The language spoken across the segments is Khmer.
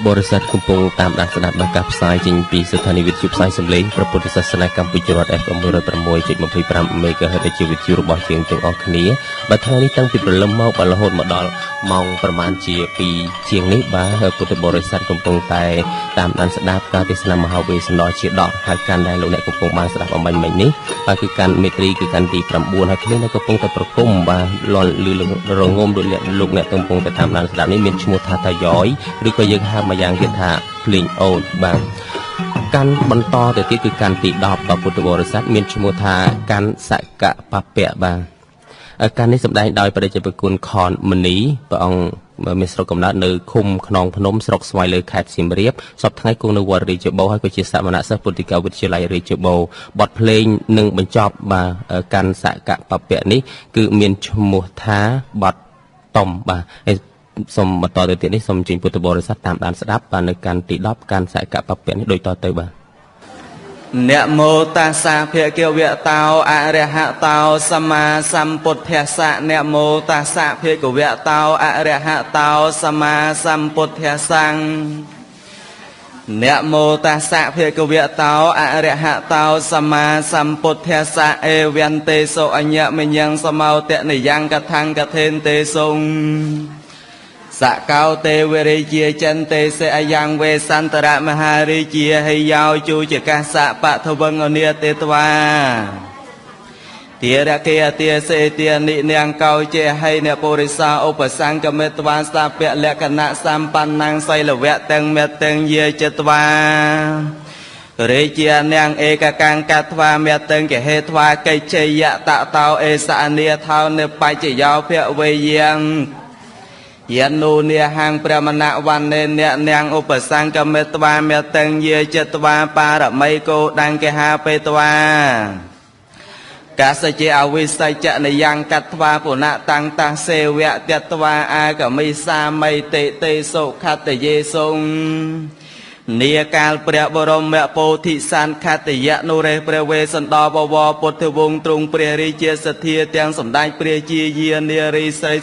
ទ្ធបរិស័ទកំពុងតាមដានស្ដាប់ដល់ការផ្សាយចេញពីស្ថានីយវិទ្យុផ្សាយសំឡេងព្រះពុទ្ធសាសនាកម្ពុជារដ្ឋ FM 106.25 MHz ដែលជាវិទ្យុរបស់យើងទាំងអស់គ្នាបាទថ្ងៃនេះតាំងពីព្រលឹមមកបាទរហូតមកដល់ម៉ោងប្រមាណជា2ជាងនេះបាទពុទ្ធបរិស័ទកំពុងតែតាមដានស្ដាប់ការទេសនាមហាវេសន្តរជាដកហើយកាន់ដែលលោកអ្នកកំពុងបានស្ដាប់អំបញ្ញមិញនេះបាទគឺកាន់មេត្រីគឺកាន់ទី9ហើយគ្នានៅកំពុងតែប្រគំបាទលន់លឺរងំដូចលោកអ្នកកំពុងតែតាមដានស្ដាប់នេះមានឈ្មោះថាតាយ៉យឬក៏យើងហៅមកយ៉ាងទៀតថាភ្លេងអូនបាទកាន់បន្តទៅទៀតគឺកាន់ទី10បាទពុទ្ធបរិស័ទមានឈ្មោះថាកាន់សកបពៈបាទកាន់នេះសម្ដែងដោយព្រះតេជព្រះគុណខនមនីព្រះអង្គមានស្រុកកំណើតនៅឃុំខ្នងភ្នំស្រុកស្វាយលើខេត្តសៀមរាបសពថ្ងៃគង់នៅវត្តរាជបូរហើយក៏ជាសមណសិស្សពុទ្ធិកវិទ្យាល័យរាជបូរបទភ្លេងនឹងបញ្ចប់បាទកាន់សកបពៈនេះគឺមានឈ្មោះថាបទតំបាទសូមបន្តទៅទៀតនេះសូមអញ្ជើញពុទ្ធបរិស័ទតាមដានស្ដាប់បាទនៅកាន់ទី10កាន់សកបពៈនេះដូចតទៅបាទ នមោតាសៈភគវៈតោអរហតោសម្មាសម្ពុទ្ធស្សៈនមោតាសៈភគវៈតោអរហតោសម្មាសម្ពុទ្ធស្សៈនមោតាសៈភគវៈតោអរហតោសម្មាសម្ពុទ្ធស្សៈអេវន្ទេសុអញ្ញមញ្ញងសមោតនិយ៉ាងកថាំងកថេនទេសុងសកោទេវរិជាចិនទេសអយ៉ាងវេសន្តរមហារាជាហិយោជូចកសៈបថវងអនិទេត្វាទារកេអទាសេទានិនាងកោជាហិនពុរិសាឧបសង្កមេត្វាសាពៈលក្ខណៈសម្បណ្ណੰសីលវៈទាំងមេទាំងយាចត្វារាជានាងឯកកាំងកត្វាមេទាំងកហេត្វាកិច្ឆេយតតោអេសអានិថោនិបច្ចយោភវេយ៉ាងយនុនាហាងព្រះមនវណ្ណេអ្នកនាងឧបសង្កមេត្វាមេទាំងយាចត្វាបារមីកោដង្កហាបេត្វាកាសជាអវិសច្ចនិយ៉ាងកត្វាពុណតាំងតាសេវៈតត្វាអាកមិសាមីតិទេសុខតយេសុងនាកាលព្រះបរមពោធិសន្ទខតយៈនុរេព្រះវេសន្តរបវរពុទ្ធវង្សទ្រង់ព្រះរាជាសទ្ធាទាំងសម្ដេចព្រះជាយានារីស្រី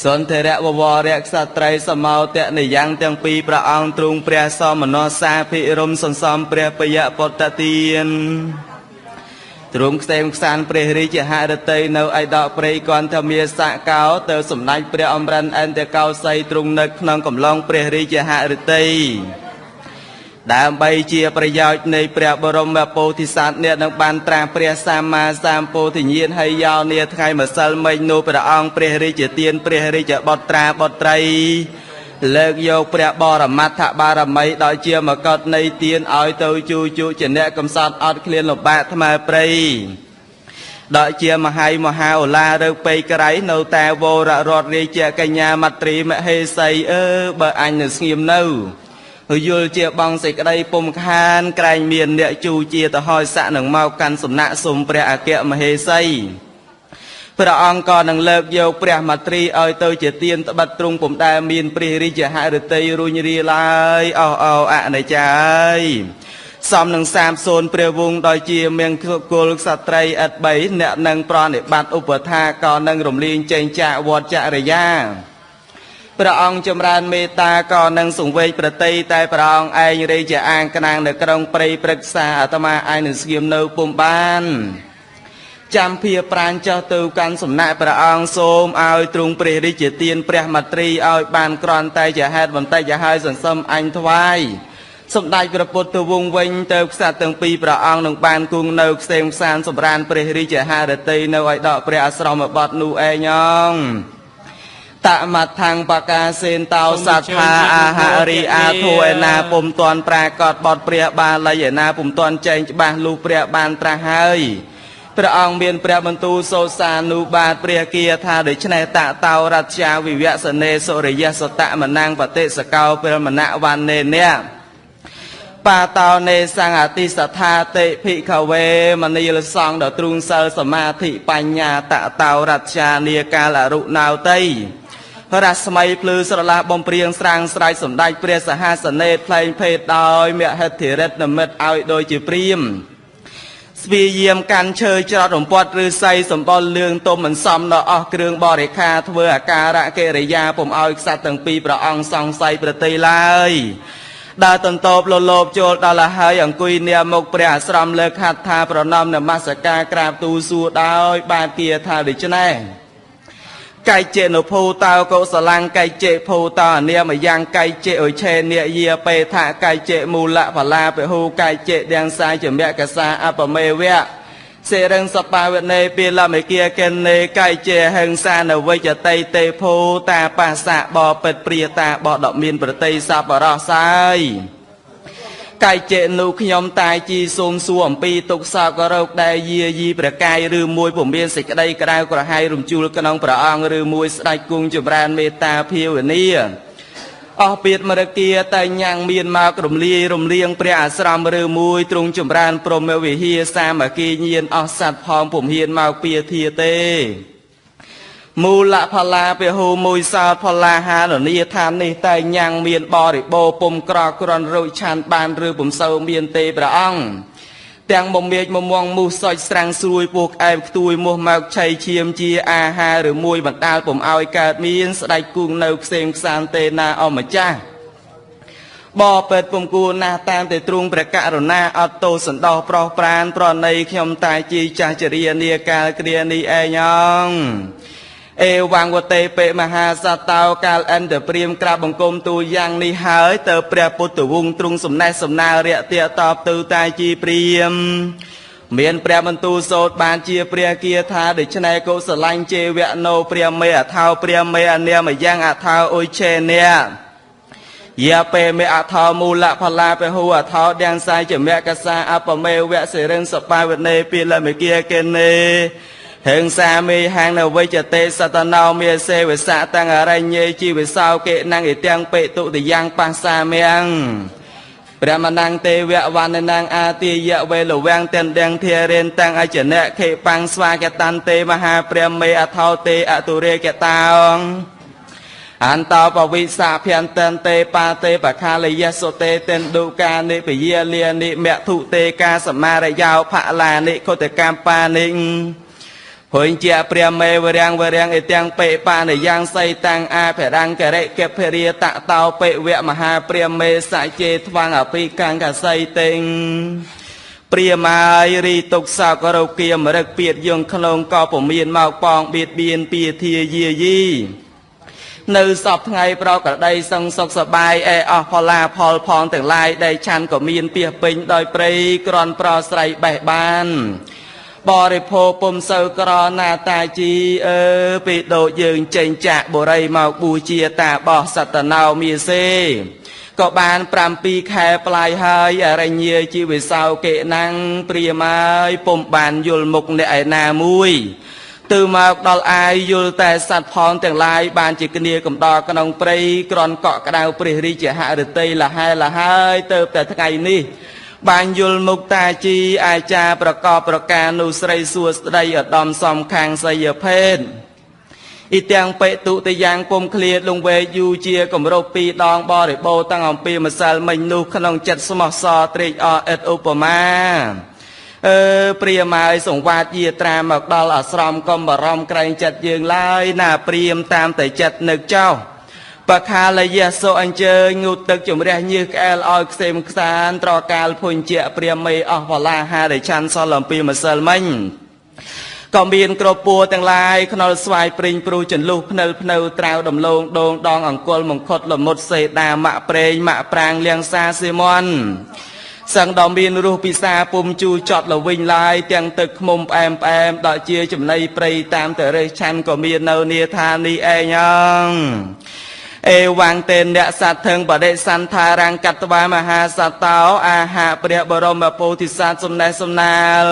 សន្ធរៈវវរៈក្សត្រីសមោតនិយ៉ាងទាំងពីរព្រះអង្គទ្រង់ព្រះសមណសាភិរមសន្សំព្រះពយពុទ្ធទានទ្រង់ខ្សែមខ្សានព្រះរាជហឫទ័យនៅឯដកព្រៃគន្ធមាសកោទៅសម្ដេចព្រះអមរិនអន្តកោសីទ្រង់នៅក្នុងកំឡុងព្រះរាជហឫទ័យដើម្បីជាប្រយោជន៍នៃព្រះបរមពោធិសត្វអ្នកនឹងបានត្រាស់ព្រះសម្មាសម្ពោធិញ្ញាណហើយយោនាថ្ងៃម្សិលមិញនោះព្រះអង្គព្រះរាជទានព្រះរាជបុត្រាបុត្រីលើកយកព្រះបរមត្ថបារមីដោយជាមកុដនៃទានឲ្យទៅជូជជាអ្នកកំសត់អត់ឃ្លានលំបាកថ្មើព្រៃដល់ជាមហៃមហាអូឡារើពេកក្រៃនៅតែវររដ្ឋរាជាកញ្ញាមត្រីមហេសីអើបើអញនៅស្ងៀមនៅយល់ជាបងសេចក្តីពុំខានក្រែងមានអ្នកជូជាទៅហើយស័កនឹងមកកាន់សំណាក់សូមព្រះអគ្គមហេសីព្រះអង្គក៏នឹងលើកយកព្រះមត្រីឲ្យទៅជាទានត្បិតទ្រង់ពុំដែលមានព្រះរាជហឫទ័យរុញរាឡើយអោអោអនិច្ចាយសំនឹងសាបសូន្យព្រះវង្សដោយជាមង្គលក្សត្រីឥតបីអ្នកនឹងប្រណិប័តឧបថាក៏នឹងរំលាងចេញចាកវត្តចរិយាព្រះអង្គចម្រើនមេត្តាក៏នឹងសង្វេគប្រតិតែព្រះអង្គឯងរាជាអាងក្នាងនៅក្រុងព្រៃព្រឹក្សាអាត្មាឯងនឹងស្ងៀមនៅពុំបានចាំភាប្រានចោះទៅកាន់សំណាក់ព្រះអង្គសូមឲ្យទ្រង់ព្រះរាជទានព្រះមត្រីឲ្យបានក្រន់តែជាហេតុបន្តិចឲ្យសន្សំអញថ្វាយសម្ដេចព្រះពុទ្ធវង្សវិញទៅខ្សត្រទាំងពីរព្រះអង្គនឹងបានគង់នៅខ្សែមខ្សានសម្រានព្រះរាជហឫទ័យនៅឲ្យដកព្រះអាស្រមបត្តិនោះឯងអងតមដ្ឋੰបកាសេនតោសត្ថាអាហរិអាធុឯណាពុំទាន់ប្រាកដបត់ព្រះបាលីឯណាពុំទាន់ចែងច្បាស់លុះព្រះបានត្រាស់ហើយព្រះអង្គមានព្រះបន្ទូលសូសានុបាទព្រះគាថាដូច្នេះតតោរត្យាវិវសនេសុរិយសតមនាងបតិសកោព្រះមនវណ្ណេនៈបាតោនេសង្អតិសថាតិភិក្ខវេមនីលសង្ឃដ៏ទ្រូងសិលសមាធិបញ្ញាតតោរត្យានាកាលអរុណោតីរស្មីភ្លឺស្រឡះបំព្រៀងស្រាងស្រែកសម្ដេចព្រះសហសនេផ្លែងភេទដោយមហិទ្ធិរិទ្ធនិមិត្តឲ្យដូចជាព្រាម ស្វាយាមកាន់ឈើច្រត់រំពាត់ឬស័យសម្បុរលឿងទុំមិនសមដល់អស់គ្រឿងបរិខាធ្វើអាការៈកិរិយាពុំឲ្យក្សត្រទាំងពីរព្រះអង្គសង្ស័យប្រតិឡើយដើរតន្តបលលោបចូលដល់ហើយអង្គុយនាមុខព្រះអាស្រមលើកហត្ថថាប្រណម្យនមស្ការក្រាបទូលសួរដោយបាទគាថាដូច្នេះកៃចេនុភូតោកុសលੰកៃចេភូតោអនាមយ៉ាងកៃចេអុឆេនិយាបេថកៃចេមូលបលាពហូកៃចេទាំងសាយមកសាអបមេវៈសេរឹងសបាវនេពីលមិគាកិនេកៃចេហិង្សានវិចតីទេភូតាបាសៈបពិតព្រាតាបដមានប្រតិសបរោះសាយកៃចេនុខ្ញុំតាជីសូមសួរអំពីទុកសោករោគដែលយាយីប្រកាយឬមួយពុំមានសេចក្តីក្តៅក្រហាយរំជួលក្នុងព្រះអង្គឬមួយស្ដេចគង់ចម្រើនមេត្តាភាវនាអស់ពៀតមរគាតែញ៉ាំងមានមករំលាយរំលៀងព្រះអាស្រមឬមួយទ្រង់ចម្រើនព្រហ្មវិហារសាមគ្គីញាណអស់សត្វផងពុំហ៊ានមកពៀធាទេមូលផលាពហូមួយសោតផលាហាននីឋាននេះតែញ៉ាំងមានបរិបូរពុំក្រក្រន់រួចឆានបានឬពុំសូវមានទេព្រះអង្គទាំងមមាចមមងមូសសុចស្រាំងស្រួយពោះក្អែមខ្ទួយមោះមកឆៃឈាមជាអាហារឬមួយបណ្ដាលពុំឲ្យកើតមានស្ដេចគង់នៅខ្សែមខ្សានទេណាអម្ចាស់បពេតពុំគួរណាស់តាមតែទ្រង់ព្រះករុណាអត់ទោសន្តោសប្រោះប្រានប្រណីខ្ញុំតែជីចាស់ចរិយានាកាលគ្រានេះឯងអងអេវង្វតេបិមហាសតោកាលអន្តព្រាមក្រាបបង្គំទូយ៉ាងនេះហើយទៅព្រះពុទ្ធវង្សទ្រង់សំណេះសំណាលរយៈតបទៅតាជីព្រាមមានព្រះបន្ទូលសូត្របានជាព្រះគាថាដូច្នេះកុសលាញ់ជេវៈណោព្រះមេអថោព្រះមេអនាមយ៉ាងអថោអុយឆេនៈយាបេមេអថោមូលផលាពហូអថោទាំងសាយចមកសាអបមេវៈសិរិងសបាវនេពីលមិគាកិនេហិង្សាមេហាងនវិចតេសតណោមេសេវសៈតាំងអរិញេជីវិសោកេណងអិទាំងបេតុតយ៉ាងបាសាមៀងព្រះមនង្គទេវៈវណ្ណនងអាទាយៈវេលវាំងទាំងទាំងធារិនតាំងអចនៈខេបាំងស្វាកតាន់ទេមហាព្រះមេអថោទេអទុរេកតោងអន្តោបវិសាភន្តន្តេបាទេបខាលយសុតេតិនឌុកានិពយាលានិមធុទេកាសមារយោផលានិខុតកម្មបានិហុញជាព្រះមេវរាំងវរាំងអិទាំងបេបានយ៉ាងសីតាំងអាភរង្គរិកភរិយតតោបិវៈមហាព្រះមេសជេថ្វាងអភិកង្កសីតិងព្រាមាយរីទុកសោករោគាមរឹកពៀតយងក្នុងក៏ពុំមានមកប៉ងបៀតបៀនពៀធាយាយីនៅសពថ្ងៃប្រក្រតីសឹងសុខសបាយឯអស់ផលាផលផងទាំងឡាយដែលឆាន់ក៏មានពីពេញដោយព្រៃក្រន់ប្រស្រ័យបេះបានបរិភោគពុំសូវក្រណាតាជីអើពីដូចយើងចេញចាក់បុរីមកបួជាតាបោះសតណោមាសេក៏បាន7ខែប្លាយហើយអរិញាជីវិសោកេណាំងព្រាមាយពុំបានយល់មុខអ្នកឯណាមួយទៅមកដល់អាយយល់តែសត្វផងទាំងឡាយបានជាគ្នាកំដរក្នុងព្រៃក្រន់កក់ក្ដៅព្រះរាជហឫទ័យលហែលហើយទៅតែថ្ងៃនេះបានយល់មុខតាជីអាចារ្យប្រកបប្រការនោះស្រីសួស្តីឧត្តមសំខាងសីយភេទអ៊ីទាំងបេតុតយ៉ាងពុំឃ្លាតលងវែកយូរជាគម្រប់ពីរដងបរិបូរតាំងអំពីម្សិលមិញនោះក្នុងចិត្តស្មោះសរត្រេកអរឥតឧបមាអើព្រាមហើយសង្វាតយាត្រាមកដល់អាស្រមកុំបារម្ភក្រែងចិត្តយើងឡើយណាព្រាមតាមតែចិត្តនឹកចោបខាលយៈសុអញ្ជើញងូតទឹកជំរះញើសក្អែលឲ្យខ្សេមខ្សានត្រកាលភុញ្ជៈព្រាមេអស់វលាហារិឆាន់សល់អំពីម្សិលមិញក៏មានក្រពួរទាំងឡាយខ្នុលស្វាយព្រិញព្រូចន្លុះភ្និលភ្នៅត្រាវដំឡូងដូងដងអង្គលមង្គុតលមុតសេដាម៉ាក់ប្រេងម៉ាក់ប្រាងលៀងសាសេមន់សឹងដល់មានរសពិសាពុំជូរចត់លវិញឡាយទាំងទឹកខ្មុំផ្អែមផ្អែមដល់ជាចំណីព្រៃតាមតរិះឆាន់ក៏មាននៅនាឋាននេះឯងអងអេវង្តេនៈសត្ថឹងបដិសន្ធារាំងកតវាមហាសតោអាហាព្រះបរមពោធិសត្វសំណេះសំណាល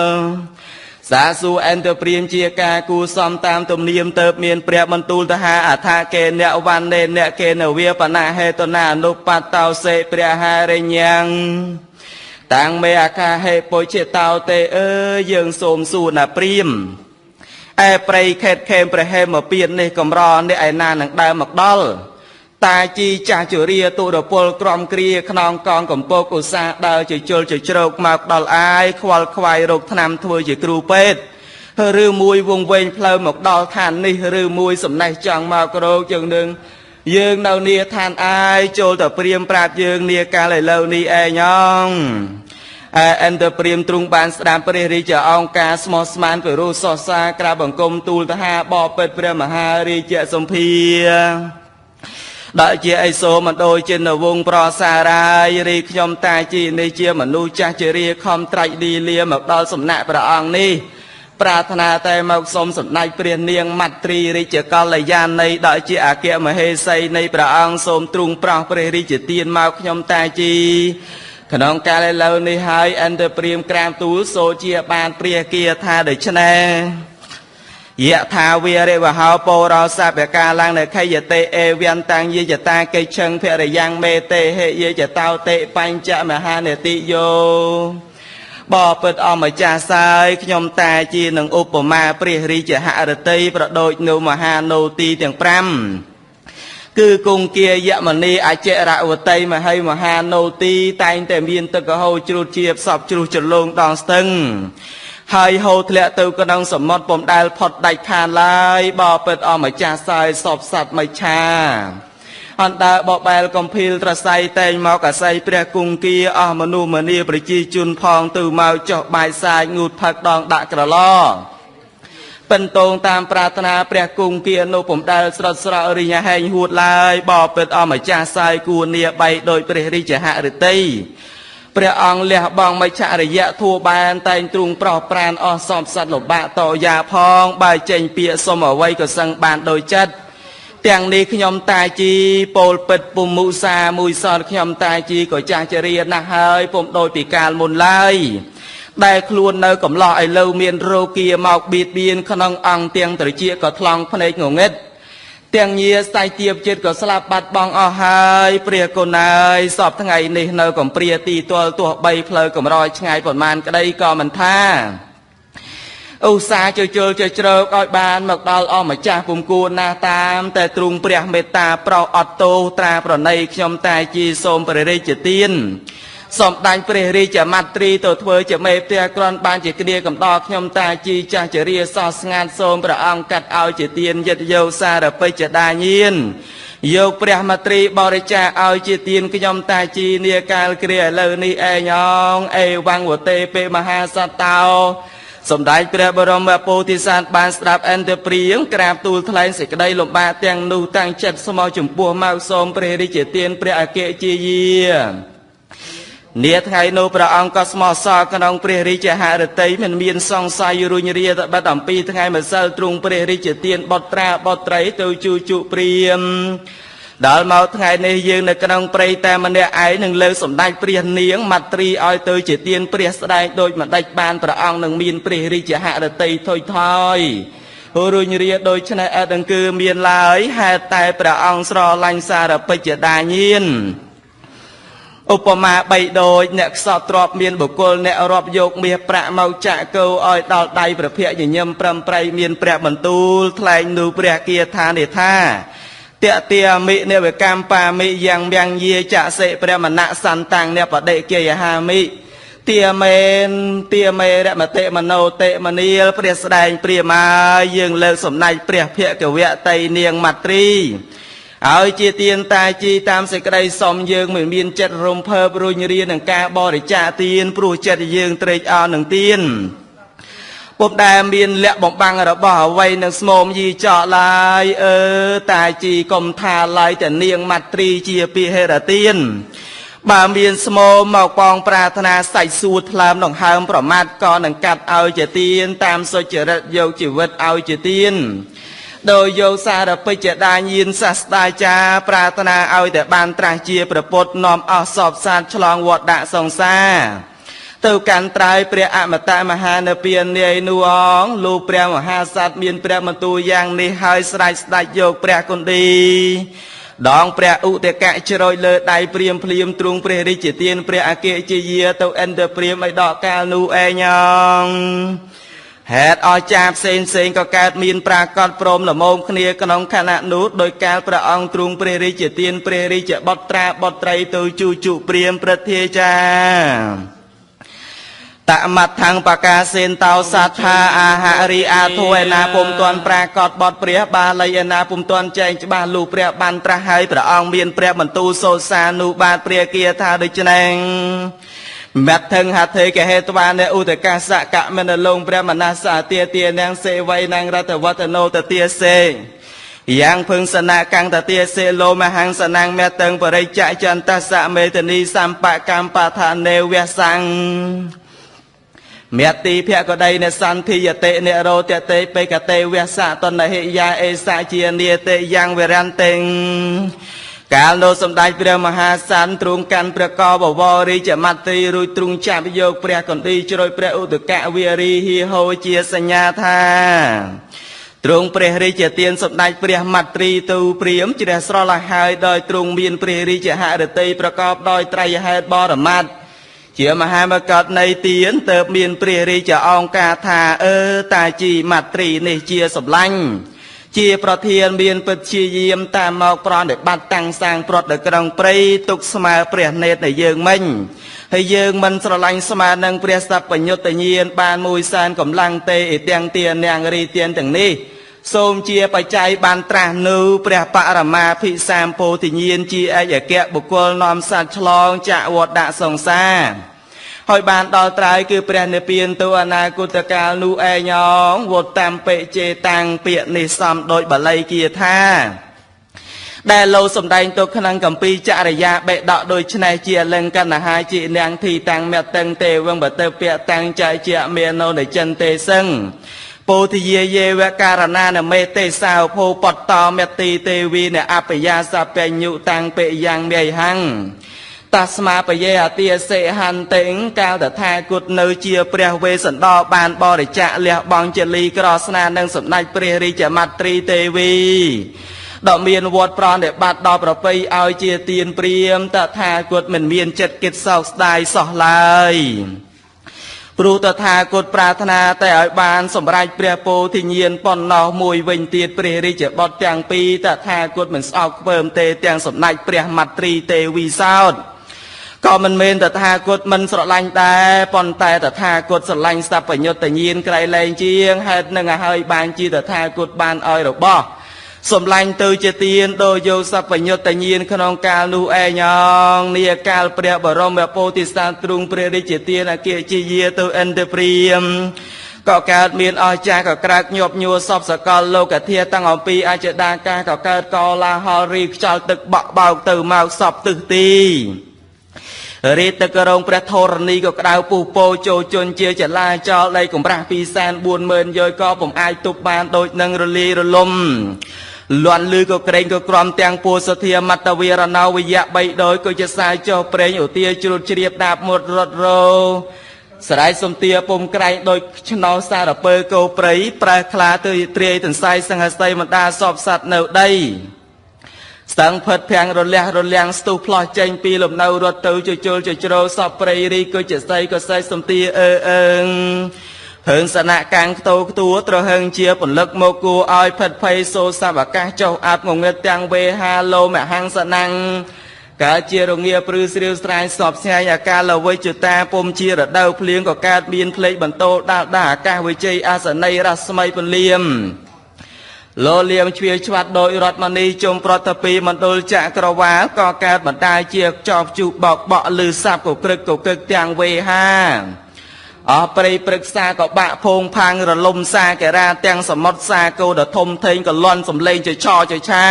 សាស៊ូអន្តព្រាមជាការគូសំតាមទំនៀមទៅមានព្រះបន្ទូលទៅហាអថាកេអ្នកវណ្ណេអ្នកកេនវាបណាហេតនាអនុបតោសេព្រះហារិញងតាំងមេអាកាហេពុជតោទេអើយើងសូមសួរណាព្រាមឯព្រៃខេតខេមព្រះហេមពៀននេះកម្រនេះឯណានឹងដើមមកដល់ តាជីចាស់ជរាទុរពលក្រំគ្រាខ្នងកងកំពកឧស្សាហ៍ដើរជាជលជាជ្រោកមកដល់អាយខ្វល់ខ្វាយរោគថ្នាំធ្វើជាគ្រូពេទ្យឬមួយវងវែងផ្លូវមកដល់ឋាននេះឬមួយសំណេះចង់មករោគយើងនឹងយើងនៅនាឋានអាយចូលទៅព្រាមប្រាប់យើងនាកាលឥឡូវនេះឯងអងអែនទៅព្រាមទ្រង់បានស្ដាប់ព្រះរាជអង្គការស្មោះស្មានពិរោះសរសាក្រាបបង្គំទូលទៅហាបបិទ្ធព្រះមហារាជសម្ភាដល់ជាអិសូមិនដូចជានវងប្រសារាយរីខ្ញុំតាជីនេះជាមនុស្សចាស់ជារាខំត្រាច់លីលាមកដល់សំណាក់ព្រះអង្គនេះប្រាថ្នាតែមកសុំសម្ដេចព្រះនាងមទ្រីរាជកល្យាណីដល់ជាអគ្គមហេសីនៃព្រះអង្គសូមទ្រង់ប្រោះព្រះរាជទានមកខ្ញុំតាជីក្នុងកាលឥឡូវនេះហើយអន្តព្រាមក្រាមទូលសូជាបានព្រះគាថាដូច្នេះយៈថាវិរិវហោបរោសពកាឡើងនៅខយតិអេវន្តតាំងយយតាកិឆឹងភរិយ៉ាងមេតេហេយយតោតិបញ្ចមហានតិយោបបិទ្ធអម្ចាស់សាយខ្ញុំតាជានឹងឧបមាព្រះរាជហឫទ័យប្រដូចនៅមហានោទីទាំង5គឺគង្គាយមនីអចិរវតីមហិមហានោទីតែងតែមានទឹកហូរជ្រុះជាផ្សពជ្រុះជ្រលងដងស្ទឹងហើយហូរធ្លាក់ទៅក្នុងសមុទ្រពុំដែលផុតដាច់ខានឡើយបបិទ្ធអម្ចាស់សាយសពសត្វមិច្ឆាអន្តើបបែលកំភីលត្រស័យតែងមកអាស័យព្រះគង្គាអស់មនុស្សម្នាប្រជាជនផងទៅមកចុះបាយសាយងូតផឹកដងដាក់ក្រឡពិនតងតាមប្រាថ្នាព្រះគង្គានោះពុំដែលស្រត់ស្រក់រិញហែងហួតឡើយបបិទ្ធអម្ចាស់សាយគួរនាបីដោយព្រះរាជហឫទ័យព្រះអង្គលះបង់មច្ឆរិយៈធัวបានតែងទ្រង់ប្រោះប្រានអស់សពសត្វលំបាកតយាផងបើចេញពាក្យសុំអ្វីក៏សឹងបានដោយចិត្តទាំងនេះខ្ញុំតាជីពោលពិតពុំមុសាមួយសតខ្ញុំតាជីក៏ចាស់ជរាណាស់ហើយពុំដូចពីកាលមុនឡើយដែលខ្លួននៅកំឡោះឥឡូវមានរោគាមកបៀតបៀនក្នុងអង្គទាំងត្រចៀកក៏ថ្លង់ភ្នែកងងឹតទាំងញាស្ដេចទៀបជាតិក៏ស្លាប់បាត់បង់អស់ហើយព្រះគុណអើយសពថ្ងៃនេះនៅកំព្រាទីទល់ទោះបីផ្លូវកម្រយឆ្ងាយប៉ុន្មានក្តីក៏មិនថាឧស្សាហ៍ជជុលជជ្រោកឲ្យបានមកដល់អម្ចាស់ពុំគួរណាស់តាមតែទ្រង់ព្រះមេត្តាប្រោសអត់ទោសត្រាប្រណីខ្ញុំតែជាសូមព្រះរាជទានសម្ដេចព្រះរាជមទ្រីទៅធ្វើជាមេផ្ទះគ្រាន់បានជាគ្រាកំដរខ្ញុំតាជីចាស់ជរាសោះស្ងាត់សូមព្រះអង្គកាត់ឲ្យជាទានយិត្តយោសារពេចដាញានយកព្រះមទ្រីបរិច្ចាគឲ្យជាទានខ្ញុំតាជីនាកាលគ្រាឥឡូវនេះឯងអងអេវង្វតេពេមហាសតោសម្ដេចព្រះបរមពោធិសត្វបានស្ដាប់អន្តព្រាមក្រាបទូលថ្លែងសេចក្តីលំបាកទាំងនោះតាំងចិត្តស្មោះចំពោះមកសូមព្រះរាជទានព្រះអគ្គជាយានាថ្ងៃនោះព្រះអង្គក៏ស្មោះសរក្នុងព្រះរាជហឫទ័យមិនមានសង្ស័យរុញរាតបិទអំពីថ្ងៃម្សិលទ្រង់ព្រះរាជទានបុត្រាបុត្រីទៅជួជុព្រាមដល់មកថ្ងៃនេះយើងនៅក្នុងព្រៃតែម្នាក់ឯងនឹងលើកសម្ដេចព្រះនាងមទ្រីឲ្យទៅជាទានព្រះស្ដែងដូចម្ដេចបានព្រះអង្គនឹងមានព្រះរាជហឫទ័យថុយថយរុញរាដូច្នេះអត់អង្គគឺមានឡើយហេតុតែព្រះអង្គស្រឡាញ់សារពេចដាញានឧបមាបីដូចអ្នកខ្សត់ទ្របមានបុគ្គលអ្នករាប់យកមាសប្រាក់មកចាក់គោឲ្យដល់ដៃព្រះភ័ក្រញញឹមប្រំប្រៃមានព្រះបន្ទូលថ្លែងនូព្រះគាថានេះថាតតិអមិនិវកម្មបាមិយ៉ាងយ៉ាងយាចសិព្រះមនៈសន្តាំងអ្នកបដិកិយហាមិទាមេនទាមេរមតិមโนតិមនីលព្រះស្ដែងព្រាមាយើងលើកសំណាច់ព្រះភគវតីនាងមទ្រីឲ្យជាទានតាជីតាមសេចក្តីសុំយើងមិនមានចិត្តរំភើបរុញរានឹងការបរិច្ចាគទានព្រោះចិត្តយើងត្រេកអរនឹងទានពុំដែលមានលក្ខបំបាំងរបស់អ្វីនឹងស្មោមយីចកឡើយអឺតាជីកុំថាឡើយតែនាងមទ្រីជាពិហេរទានបើមានស្មោមមកប៉ងប្រាថ្នាសាច់សួរថ្លើមដង្ហើមប្រមាថក៏នឹងកាត់ឲ្យជាទានតាមសុចរិតយកជីវិតឲ្យជាទានដោយយកសារពេចដាញានសាស្តាចារប្រាថ្នាឲ្យតែបានត្រាស់ជាព្រះពុទ្ធនាំអស់សពសាស្ត្រឆ្លងវត្តដាក់សង្សារទៅកាន់ត្រើយព្រះអមតមហានិព្វាននាយនោះអងលោកព្រះមហាសត្វមានព្រះបន្ទូលយ៉ាងនេះហើយស្រេចស្ដេចយកព្រះគុណឌីដងព្រះឧទកៈជ្រោយលើដៃព្រាមភ្លាមទ្រង់ព្រះរាជទានព្រះអគ្គជាយាទៅអិនទៅព្រាមឲ្យដកកាលនោះឯងអង ហេតុអស្ចារ្យផ្សេងផ្សេងក៏កើតមានប្រាកដព្រមល្មមគ្នាក្នុងខណៈនោះ ដោយកាលព្រះអង្គទ្រង់ព្រះរាជទានព្រះរាជបុត្រាបុត្រីទៅជូជុព្រាមព្រឹទ្ធាចារតមដ្ឋੰបកាសេនតោសត្ថាអាហរិអាធុឯណាពុំទាន់ប្រាកដបត់ព្រះបាលីឯណាពុំទាន់ចែងច្បាស់ លុះព្រះបានត្រាស់ហើយ ព្រះអង្គមានព្រះបន្ទូលសូសានុបាទព្រះគាថាដូច្នេះ មត្ថឹងហថេកហេតវានេឧតកាសកមនលងព្រះមនសាទាទានាងសេវៃនាងរតវតនោតទាសេយ៉ាងភឹងសនៈកੰតទាសេលោមហੰសនាងមេតឹងបរិច្ចចន្តសៈមេតនីសម្បកម្មបឋានេវសੰមេតិភកដីនសន្ធិយតិនិរោទតិបេកតេវសៈតនហិយាអេសជានិតិយ៉ាងវិរន្តិ កាលនោះសម្ដេចព្រះមហាសន្នទ្រង់កាន់ព្រះកបវររាជមត្រី រួចទ្រង់ចាប់យកព្រះកណ្ឌីជ្រោយព្រះឧទកវារីហីហោជាសញ្ញាថាទ្រង់ព្រះរាជទានសម្ដេចព្រះមត្រីទៅព្រាមជ្រះស្រឡះហើយ ដោយទ្រង់មានព្រះរាជហឫទ័យប្រកបដោយត្រៃហេតុបរមត្តជាមហាមកតនៃទាន ទៅមានព្រះរាជអង្គការថា អឺតាជីមត្រីនេះជាសម្លាញ់ជាប្រធានមានពិតជាយាមតាមមកប្រណិបត្តិតាំងសាងប្រត់នៅក្នុងព្រៃទុកស្មើព្រះនេតនៃយើងមិញ ហើយយើងមិនស្រឡាញ់ស្មើនឹងព្រះសព្វញ្ញុតញាណបានមួយសែនកម្លាំងទេ អ៊ីទាំងទានាងរីទានទាំងនេះសូមជាបច្ច័យបានត្រាស់នូវព្រះបរមាភិសាមពោធិញ្ញាណជាឯកអគ្គបុគ្គលនាំសត្វឆ្លងចាក់វត្តដាក់សង្សារ ហើយបានដល់ត្រើយគឺព្រះនិព្វានទៅអនាគតកាលនោះឯងអង វត្តតាមបិជេតាំងពាក្យនេះសំដោយបាលីគាថាដែលលោកសំដែងទៅក្នុងកម្ពីចរិយាបេដកដូចច្នេះ ជាលង្កណហាជានាងធីតាំងមេតឹងទេវងបទៅពៈតាំងចៃជាមេនោនិចិនទេសឹងពោធិយាយេវការណានមេទេសោភោបតតមេទីទេវីនអបយាសបញ្ញុតាំងបិយ៉ាងមេហੰតាស្មាបយេអតិសេហន្តិ កាលតថាគតនៅជាព្រះវេសន្តរបានបរិច្ចាគលះបង់ជាលីក្រស្នានឹងសម្ដេចព្រះរាជមត្រីទេវីដ៏មានវត្តប្រណិបត្តិដល់ប្រពៃឲ្យជាទានព្រាម តថាគតមិនមានចិត្តគិតសោកស្ដាយសោះឡើយ ព្រោះតថាគតប្រាថ្នាតែឲ្យបានសម្រេចព្រះពោធិញ្ញាណប៉ុណ្ណោះ។ មួយវិញទៀតព្រះរាជបុត្រទាំងពីរតថាគតមិនស្អប់ខ្ពើមទេ ទាំងសម្ដេចព្រះមត្រីទេវីសោតក៏មិនមែនតថាគតមិនស្រឡាញ់ដែរ ប៉ុន្តែតថាគតស្រឡាញ់សព្វញ្ញុតញាណក្រៃលែងជាង ហេតុនឹងឲ្យបានជាតថាគតបានឲ្យរបស់សម្លាញ់ទៅជាទានដោយយកសព្វញ្ញុតញាណក្នុងកាលនោះឯងអង។ នាកាលព្រះបរមពោធិសត្វទ្រង់ព្រះរាជទានអគ្គជាយាទៅឥន្ទព្រាម ក៏កើតមានអស្ចារ្យក៏ក្រើកញាប់ញួរសពសកលលោកធាតាំងអំពីអចដាកា ក៏កើតកលាហលរីខ្យល់ទឹកបក់បោកទៅមកសពទិសទី រីទឹករងព្រះធរណីក៏ក្តៅពុះពោចូលជន់ជាចលាចល ដីកម្រាស់240,000យោយក៏ពុំអាចទប់បានដូចនឹងរលាយរលំលន់លឺក៏ក្រែងក៏ក្រំ ទាំងពួសធាមត្តវីរណោវិយៈបីដោយក៏ជាសាយចុះប្រេងឧទាជ្រួតជ្រាបដាបមុតរត់រោស្រ័យសំទាពុំក្រែងដោយឆ្នោសារពើគោព្រៃប្រែខ្លាទៅទ្រាយទន្សាយសង្ហសីបណ្ដាសពសត្វនៅដីស្ទឹងផិតភាំងរលះរលាំងស្ទុះផ្លោះចេញពីលំនៅរត់ទៅជជុលជជ្រោសពព្រៃរីក៏ជាសីក៏សីសំទាអឺអឺងហឹងសនៈកាំងខ្ទោខ្ទួត្រហឹងជាពន្លឹកមកគួឲ្យផិតភ័យសូសពអាកាសចុះអាប់ងងឹតទាំងវេហាលោមហੰសនំកើតជារងាព្រឺស្រាវស្រាយសពស្ញែងអាកាលវិជតាពុំជារដូវភ្លៀងក៏កើតមានភ្លេកបន្ទោដាល់ដាអាកាសវិជ័យអាសនីរស្មីពន្លៀមលោលៀមជ្វាឆ្វាត់ដោយរតមនីជុំប្រតិពីមណ្ឌលចក្រវាលក៏កើតបណ្ដាជាចោបជុះបោកបក់លឺសាប់ក៏ក្រឹកក៏កឹកទាំងវេហាអស់ព្រៃព្រឹក្សាក៏បាក់ភងផាំងរលំសាកេរាទាំងសមុទ្រសាគោដ៏ធំធេងក៏លន់សំលេងចឆចឆា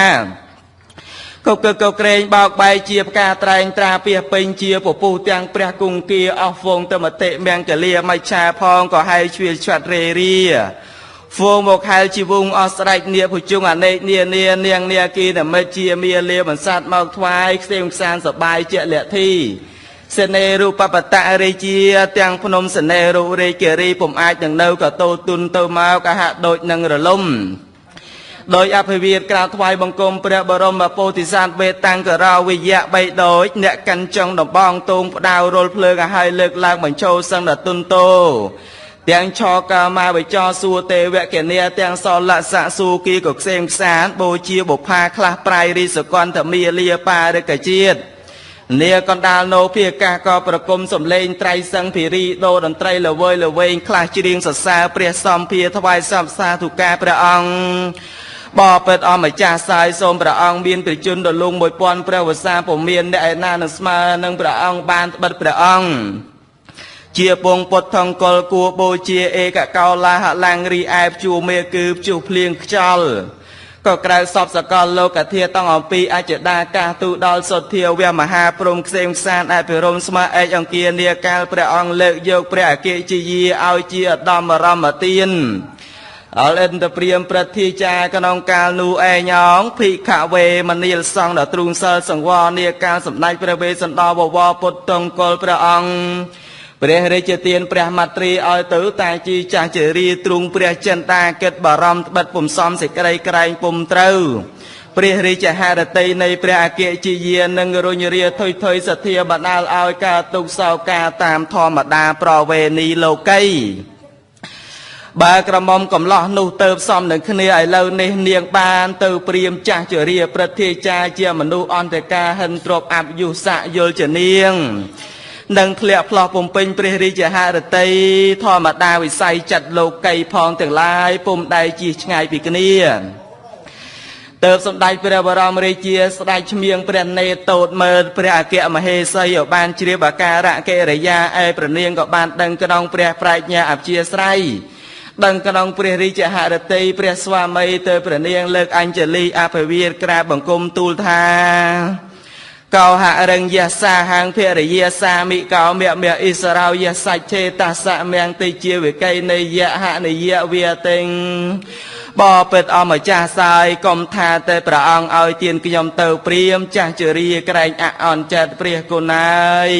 ក៏កកក្រែងបោកបែកជាផ្កាត្រែងត្រាពីពេញជាពពុះទាំងព្រះគង្គាអស់ហ្វងតមតិមង្គលាមច្ឆាផងក៏ហៅជ្វាឆ្វាត់រេរាហ្វងមកហែលជីវងអស់ស្រេចនាភុជុងអនេកនានានាងនាគីនិមិត្តជាមាលាបន្សាត់មកថ្វាយខ្សែមខ្សានសបាយជាលទ្ធិសេនេរូបបតៈរាជាទាំងភ្នំសេនេរូរាជគិរីពុំអាចនឹងនៅក៏តូទុនទៅមកកហាក់ដូចនឹងរលំដោយអភិវិទ្យក្រាបថ្វាយបង្គំព្រះបរមពោធិសត្វវេតាំងករោវិយៈបីដូចអ្នកកាន់ចុងដំបងតងផ្ដាវរលភ្លើងឲ្យលើកឡើងបញ្ចូលសឹងដល់ទុនតោ ទាំងឆកាមាវិចរសួទេវកនាទាំងសលសៈសួគីក៏ខ្សេមខ្សានបូជាបុផាខ្លះប្រាយរីសកន្ធមាលាបារិកជាតិនាកណ្ដាលនោភាកាសក៏ប្រគំសំលេងត្រៃសឹងភិរីដូតន្ត្រីល្វើយល្វែងខ្លះច្រៀងសរសើរព្រះសម្ភាថ្វាយសពសាធុការព្រះអង្គបបិទ្ធអម្ចាស់សាយសូមព្រះអង្គមានព្រះជន្មដ៏លង1000ព្រះវស្សាពុំមានអ្នកឯណានឹងស្មើនឹងព្រះអង្គបានត្បិតព្រះអង្គជាពងពុទ្ធង្គលគួបូជាឯកកោលាហឡាំងរីឯព្ជួមេគឺព្យុះភ្លៀងខ្យល់ក៏ក្រៅសពសកលលោកធាតងអំពីអចដាកាសទូដល់សុធាវមហាព្រំខ្សេមខ្សានអភិរមស្មើឯកអង្គានាកាលព្រះអង្គលើកយកព្រះអគ្គជាយាឲ្យជាឧត្តមរមទានអលឥន្ទព្រាមប្រធាចាក្នុងកាលនោះឯងអងភិក្ខវេមនាលសង្ឃដ៏ទ្រូងសិលសង្វរនាកាលសម្ដេចព្រះវេស្សន្តរបវរពុទ្ធង្គលព្រះអង្គព្រះរាជទានព្រះមទ្រីឲ្យទៅតាជីចាស់ជារីទ្រង់ព្រះចិន្តាគិតបារម្ភត្បិតពុំសមសេចក្តីក្រែងពុំត្រូវព្រះរាជហឫទ័យនៃព្រះអគ្គជាយានឹងរុញរាថុយថុយសទ្ធាបណ្ដាលឲ្យការទុកសោកាតាមធម្មតាប្រវេណីលោកីបើក្រមុំកំឡោះនោះទៅសំនឹងគ្នាឥឡូវនេះនាងបានទៅព្រាមចាស់ជរាប្រធាចាជាមនុស្សអន្តកាហិនទ្របអបយុស័កយល់ជានាងនឹងធ្លាក់ផ្លោះពំពេញព្រះរាជហឫទ័យធម្មតាវិស័យចិត្តលោកីផងទាំងឡាយពុំដែលជិះឆ្ងាយពីគ្នាទៅសម្ដេចព្រះបរមរាជាស្ដេចឈ្មៀងព្រះនេតូតមើលព្រះអគ្គមហេសីឲ្យបានជ្រាបអាការៈកិរិយាឯព្រះនាងក៏បានដឹងក្នុងព្រះប្រាជ្ញាអព្យាស្រ័យដឹងក្នុងព្រះរាជហឫទ័យព្រះស្វាមីទៅព្រះនាងលើកអញ្ជលីអភិវាទក្រាបបង្គំទូលថាកោហរង្យសាហាងភរិយាសាមិកោមៈមៈអិសរោយសច្ឆេតសៈមង្គតិជាវិកៃនៃយហនិយវាតិងបបិទ្ធអម្ចាស់សាយកុំថាតែព្រះអង្គឲ្យទានខ្ញុំទៅព្រាមចាស់ជរាក្រែងអអន់ចិត្តព្រះគុណើយ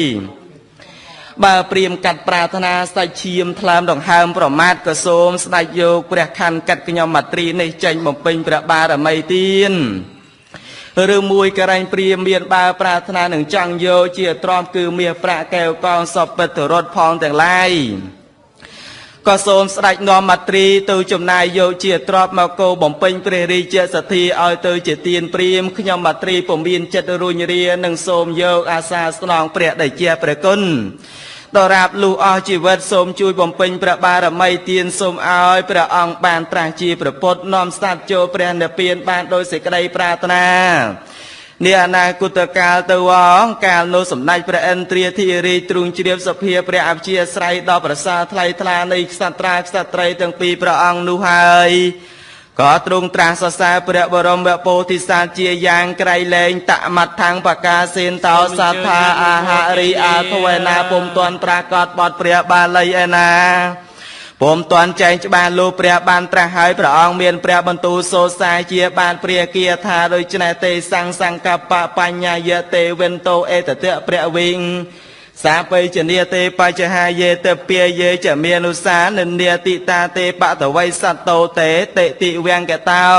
បើព្រាមកាត់ប្រាថ្នាសាច់ឈាមថ្លើមដង្ហើមប្រមាថក៏សូមស្ដេចយកព្រះខណ្ឌកាត់ខ្ញុំមទ្រីនេះចេញបំពេញព្រះបារមីទានឬមួយករែងព្រាមមានបើប្រាថ្នានឹងចង់យកជាទ្រាំគឺមាសប្រាក់កែវកងសពិទ្ធរថផងទាំងឡាយក៏សូមស្ដេចនាំមទ្រីទៅចំណាយយកជាទ្រព្យមកគោបំពេញព្រះរាជសទ្ធាឲ្យទៅជាទានព្រាមខ្ញុំមទ្រីពុំមានចិត្តរុញរានឹងសូមយកអាសាស្នងព្រះដែលជាព្រះគុណដរាបលុះអស់ជីវិតសូមជួយបំពេញព្រះបារមីទានសូមឲ្យព្រះអង្គបានត្រាស់ជាព្រះពុទ្ធនាំសត្វចូលព្រះនិព្វានបានដោយសេចក្តីប្រាថ្នានាអនាគតកាលទៅអងកាលនោះសម្ដេចព្រះឥន្ទ្រាធិរាជទ្រង់ជ្រាបសភាព្រះអព្យាស្រ័យដល់ប្រសាថ្លៃថ្លានៃក្សត្រាក្សត្រីទាំងពីរព្រះអង្គនោះហើយក៏ទ្រង់ត្រាស់សរសើរព្រះបរមពោធិសត្វជាយ៉ាងក្រៃលែងតមដ្ឋាំងបកាសេនតោសត្ថាអាហារីអាធវេណាពុំទាន់ប្រាកដបត់ព្រះបាលីឯណាពុំទាន់ចែងច្បាស់លោកព្រះបានត្រាស់ហើយព្រះអង្គមានព្រះបន្ទូលសូសាជាបានព្រះគាថាដូច្នេះទេសង្សង្កបបញ្ញាយទេវិនតោអេតតៈព្រះវិងសាបិជនីទេបច្ចហាយេតពាយេចមេនុសានិន្យាតិតាទេបតវៃសត្វតោទេតិតិវង្កតោ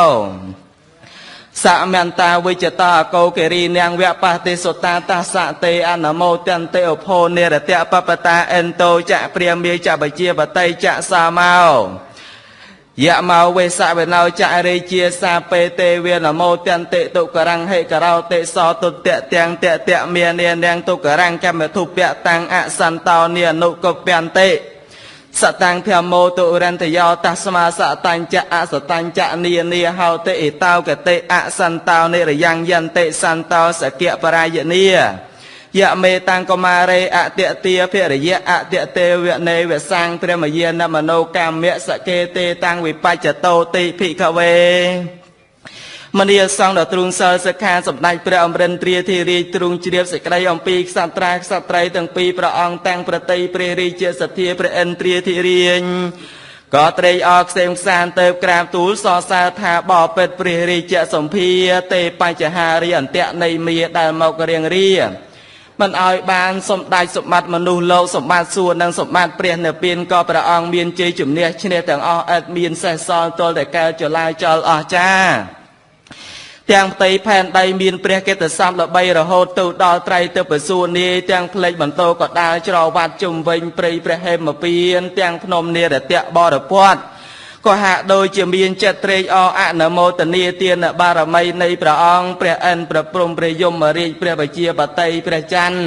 សមន្តាវិចតាកោគិរីនាងវបតិសុតាតសៈទេអនមោទន្តិឧភោនិរតៈបបតាអិនតោចព្រាមាចបជាបតីចសាមោយៈមោវេសវេណោចរិជាសាបេទេវេនមោទន្តិទុករੰហិករោតិសោទុតៈទាំងតៈតៈមាននាងទុករੰកម្មធុពៈតាំងអសន្តោនិអនុកពន្តិសតាំងធម្មោទុរន្តយោតស្មាសតញ្ចៈអសតញ្ចៈនីនីហោតិអេតោកតិអសន្តោនិរយ៉ាងយន្តិសន្តោសគៈបរាយនីយៈមេតាំងកមារេអតិទាភិរិយៈអតិទេវនេវសង្ព្រះមយានមโนកម្មៈសកេទេតាំងវិបច្ចតោតិភិក្ខវេមនាលសង្ឃដ៏ទ្រូងសិលសិក្ខាសម្ដេចព្រះអមរិន្ទ្រាធិរាជទ្រង់ជ្រាបសេចក្តីអំពីក្សត្រាក្សត្រីទាំងពីរព្រះអង្គតាំងប្រតិព្រះរាជាសទ្ធាព្រះឥន្ទ្រាធិរាជក៏ត្រេកអរខ្សេមខ្សានទៅក្រាបទូលសរសើរថាបបិទ្ធព្រះរាជសម្ភាទេបញ្ចហារីអន្តៈនៃមាដែលមករៀងរាមិនឲ្យបានសម្ដេចសម្បត្តិមនុស្សលោកសម្បត្តិសួគ៌និងសម្បត្តិព្រះនិព្វានក៏ព្រះអង្គមានជ័យជំនះឈ្នះទាំងអស់ឥតមានសេះសល់ទល់តែកែចលាចលអស្ចារ្យ ទាំងផ្ទៃផែនដីមានព្រះកិត្តិសព្ទល្បីរហូតទៅដល់ត្រៃទិព្វសួននាយទាំងផ្លេចបន្ទោកដាលច្រវាត់ជុំវិញព្រៃព្រះហេមពៀនទាំងភ្នំនិរតៈបរពតក៏ហាក់ដូចជាមានចិត្តត្រេកអរអនុមោទនាទានបារមីនៃព្រះអង្គព្រះឥន្ទព្រះព្រហ្មព្រះយមរាជព្រះបជាបតីព្រះច័ន្ទ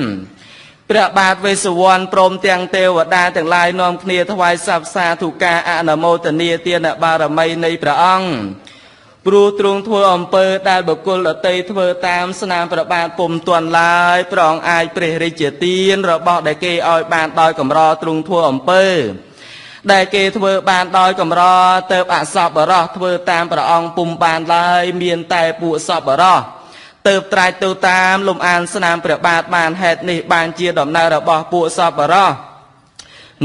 ព្រះបាទវេស្សវណ្ណព្រមទាំងទេវតាទាំងឡាយនាំគ្នាថ្វាយសព្ទសាធុការអនុមោទនាទានបារមីនៃព្រះអង្គព្រោះទ្រង់ធ្វើអំពើដែលបុគ្គលដទៃធ្វើតាមស្នាមព្រះបាទពុំទាន់ឡើយព្រះអង្គអាចព្រះរាជទានរបស់ដែលគេឲ្យបានដោយកម្រទ្រង់ធ្វើអំពើដែលគេធ្វើបានដោយកម្រទៅអសពរោះធ្វើតាមព្រះអង្គពុំបានឡើយមានតែពួកសពរោះទៅត្រាច់ទៅតាមលំអានស្នាមព្រះបាទបានហេតុនេះបានជាដំណើររបស់ពួកសពរោះ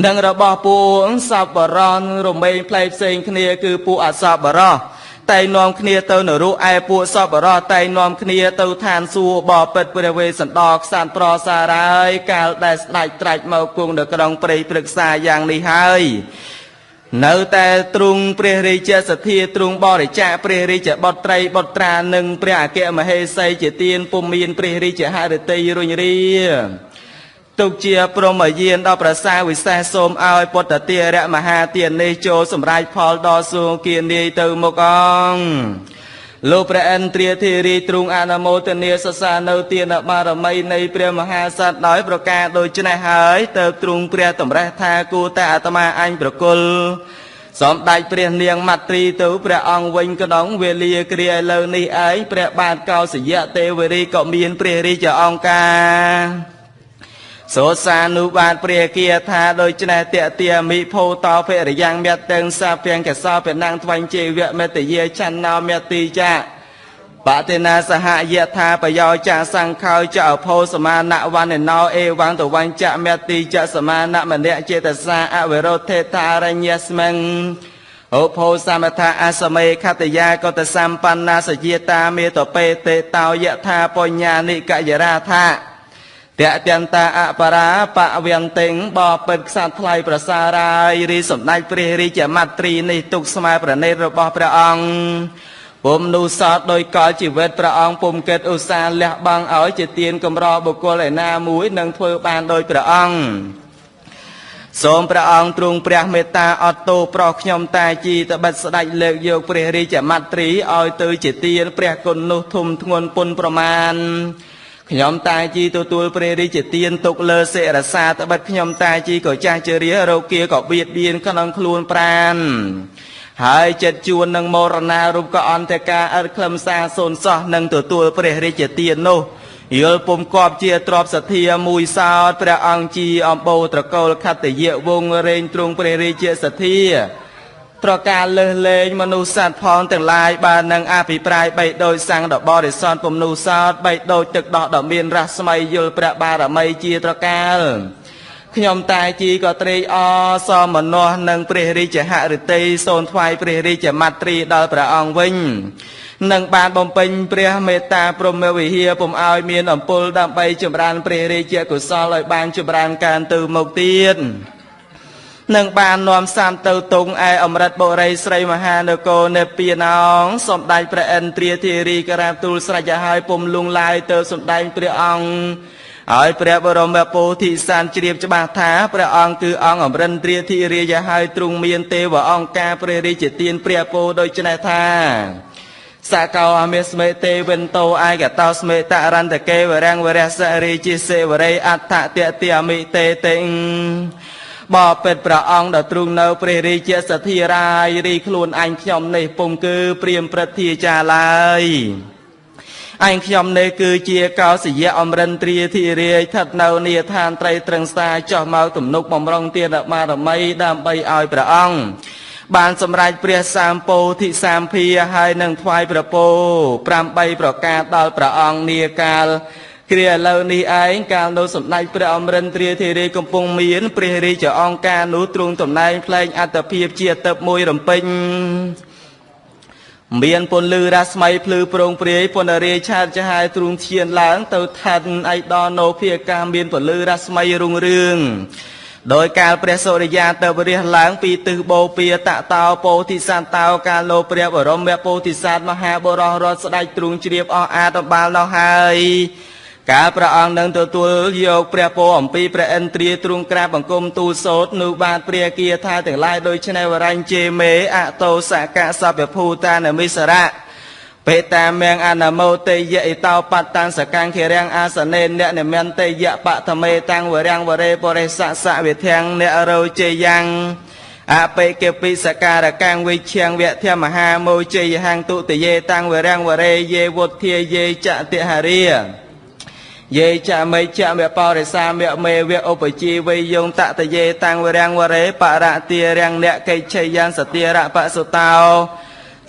និងរបស់ពួកសពរោះរមែងផ្លែផ្សេងគ្នាគឺពួកអសពរោះតែនាំគ្នាទៅនរកឯពួកសពរោះតែនាំគ្នាទៅឋានសួគ៌បពិតព្រះវេស្សន្តរខ្សានប្រសារហើយកាលដែលស្ដេចត្រាច់មកគង់នៅក្នុងព្រៃព្រឹក្សាយ៉ាងនេះហើយនៅតែទ្រង់ព្រះរាជសទ្ធាទ្រង់បរិច្ចាគព្រះរាជបុត្រីបុត្រានិងព្រះអគ្គមហេសីជាទានពុំមានព្រះរាជហឫទ័យរុញរាទុកជាព្រមយានដល់ប្រសាវិសេសសូមឲ្យពុទ្ធទារមហាទាននេះចូលសម្រេចផលដល់សួងគានាយទៅមុខអង្គលោកព្រះឥន្ទ្រាធិរាជទ្រង់អនុមោទនាសរសើរនៅទានបារមីនៃព្រះមហាក្សត្រដោយប្រការដូច្នេះហើយទៅទ្រង់ព្រះតម្រេះថាគួរតែអាត្មាអញប្រគល់សម្ដេចព្រះនាងមទ្រីទៅព្រះអង្គវិញក្នុងវេលាគ្រាឥឡូវនេះឯងព្រះបាទកោសយៈទេវរាជក៏មានព្រះរាជអង្គការសូសានុបាទព្រះគាថាដូច្នេះតតិមិភោតោភរិយ៉ាងមតឹងសាព្យងកសោពណੰថ្វាញ់ជីវៈមេតយាចន្នោមតិចាបតិណាសហយថាបយោចាសង្ខោចអភោសមានវណ្ណណោអេវងតវញ្ចមតិចសមានមនៈចេតសាអវិរោធេថារញ្ញស្មិងឧភោសមថាអសមេខតយាកតសម្បណ្ណាសជាតាមេតបេតេតោយថាបញ្ញានិកយរាថាតយន្តាអបរាបវន្តិងបពិតខ្សាត់ថ្លៃប្រសាររាយរីសម្ដេចព្រះរាជមទ្រីនេះទុកស្មើប្រណិតរបស់ព្រះអង្គពុំនោះសោតដោយកលជីវិតព្រះអង្គពុំគិតឧស្សាហ៍លះបង់ឲ្យជាទានកម្របុគ្គលឯណាមួយនឹងធ្វើបានដោយព្រះអង្គសូមព្រះអង្គទ្រង់ព្រះមេត្តាអត់ទោសប្រោសខ្ញុំតាជីតបិតស្ដេចលើកយកព្រះរាជមទ្រីឲ្យទៅជាទានព្រះគុណនោះធំធ្ងន់ពុនប្រមាណខ្ញុំតាជីទទួលព្រះរាជទានទុកលើសិរសាតបិតខ្ញុំតាជីក៏ចាស់ជរារោគាក៏បៀតបៀនក្នុងខ្លួនប្រាណហើយចិត្តជួននឹងមរណារូបក៏អន្តការឥតខ្លឹមសារសូនសោះនឹងទទួលព្រះរាជទាននោះយល់ពុំគប់ជាទ្រព្យសទ្ធាមួយសោតព្រះអង្គជាអំបូរត្រកូលខត្តយៈវងរែងទ្រង់ព្រះរាជសទ្ធាប្រការលើសលែងមនុស្សសត្វផងទាំងឡាយបាននឹងអភិប្រាយបីដូចសាំងដ៏បរិសុទ្ធពំនូសោតបីដូចទឹកដោះដ៏មានរស្មីយល់ព្រះបារមីជាត្រកាលខ្ញុំតាជីក៏ត្រេកអរសមនាស់នឹងព្រះរាជហឫទ័យសូមថ្វាយព្រះរាជមទ្រីដល់ព្រះអង្គវិញនឹងបានបំពេញព្រះមេត្តាព្រហ្មវិហារពុំឲ្យមានអំពើដើម្បីចម្រើនព្រះរាជកុសលឲ្យបានចម្រើនកានទៅមុខទៀតនឹងបាននាំសាមទៅទងឯអមរិតបុរីស្រីមហានគរនិព្វានងសម្ដេចព្រះឥន្ទ្រាធិរាជក្រាបទូលស្រេចឲ្យពុំលួងឡាយទៅសម្ដែងព្រះអង្គហើយព្រះបរមពោធិសានជ្រាបច្បាស់ថាព្រះអង្គគឺអង្គអមរិន្ទ្រាធិរាជហើយទ្រង់មានទេវអង្គការព្រះរាជទានព្រះពោដូច្នេះថាសកោអមេស្មេទេវិនតោឯកតោស្មេតរន្តកេវរាំងវរៈសរិជាសេវរេអដ្ឋតតិអមិតេតិបពិតព្រះអង្គដែលទ្រង់នៅព្រះរាជសទ្ធារាយរីខ្លួនអញខ្ញុំនេះពុំគឺព្រាមព្រឹទ្ធាចារឡើយអញខ្ញុំនេះគឺជាកោសយៈអមរិន្ទ្រាធិរាជស្ថិតនៅនាឋានត្រីត្រឹងសាចុះមកទំនុកបំរុងទានបារមីដើម្បីឲ្យព្រះអង្គបានសម្រេចព្រះសម្ពោធិសម្ភាហើយនឹងថ្វាយព្រះពោ8ប្រការដល់ព្រះអង្គនាកាលគ្រាឥឡូវនេះឯងកាលនោះសម្ដេចព្រះអមរិន្ទ្រាធិរាជកំពុងមានព្រះរាជអង្គការនោះទ្រង់តំណែងផ្លែងអត្តភាពជាទឹកមួយរំពេញមានពន្លឺរស្មីភ្លឺប្រងព្រាយពន្រាយឆាតចាហាយទ្រង់ឈានឡើងទៅឋានឯដល់នោភាកាមានពន្លឺរស្មីរុងរឿង ដោយកាលព្រះសូរិយាទៅរះឡើងពីទិសបូព៌ាតតោពោធិសត្វតោកាលលោព្រះបរមពោធិសត្វមហាបុរសរត់ស្ដេចទ្រង់ជ្រាបអស់អាតបាលនោះហើយកាលព្រះអង្គនឹងទទួលយកព្រះពោអំពីព្រះឥន្ទ្រាទ្រង់ក្រាបបង្គំទូលសូត្រនោះបាទព្រះគាថាទាំងឡាយដូច្នេះវរញ្ញជេមេអតោសកៈសព្វភូតានមិសរៈបេតាមៀងអនមោតេយៈអិតោបតាំងសកាំងខិរាំងអាសនេអ្នកនិមន្តេយៈបតមេតាំងវរាំងវរេបរិស័សវិធាំងអ្នករោជេយ៉ាងអបេកពិសការកាំងវិឈាងវធមហាមោជេយហੰទុតិយេតាំងវរាំងវរេយេវុធាយេចតិហរាយេចមេចមបរិសាមមេវៈឧបជីវយងតតយេតាំងវរាំងវរេបរតិរាំងអ្នកកិច្ឆយ៉ាងសតិរៈបសុតោ